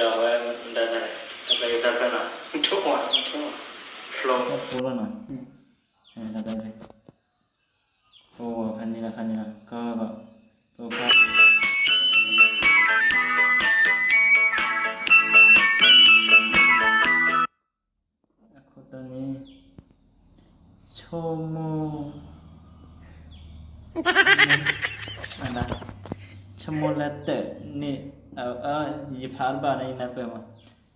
ဒီးအဝဲ တၢ်ကသၢဖျၢၣ်နီၤ, ထိၣ်ဝါ ထိၣ်ဝါ ဖျိ ဖိလီၤနီၤ, တၢ်ကသၢဖျၢၣ်, အိၣ် ဖဲန့ၣ်လီၤဖဲန့ၣ်လီၤ, ကီၢ် အခိၣ်တီန့ၣ် ဆိကမိၣ် ဆိကမိၣ်လၢတၢးန့ၣ်, ယဖးတဘၣ်န့ၣ် ယနၢ်ပၢၢ်မး,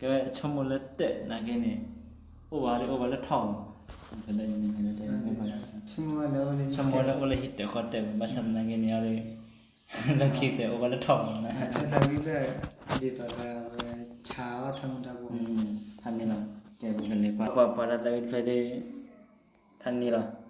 ကဲဝဲဆိကမိၣ်လၢတၢးနာ်က့န့ၣ်, အိၣ်ဝဲဒၣ်အိၣ်ဝဲလၢထီၣ်မး, ဆိကမိၣ်လၢအိၣ်လၢဟံၣ်တၢးဃီတၢး, ဘၣ်ဆၣ်သနာ်က့န့ၣ် အီၤဒ် လၢခံကတၢၢ်အိၣ်ဝဲလၢထီၣ်မး, ဒ်သိးလၢ ဆါအီၣ်ထီၣ်မတၤဘၣ်, ဖဲန့ၣ်လီၤ, ကဲပကလဲၤကွၢ် ပှၤပှၤတၢ်သးဝံၣ်တဖျၢၣ်ဒီး ဖဲန့ၣ်လီၤ.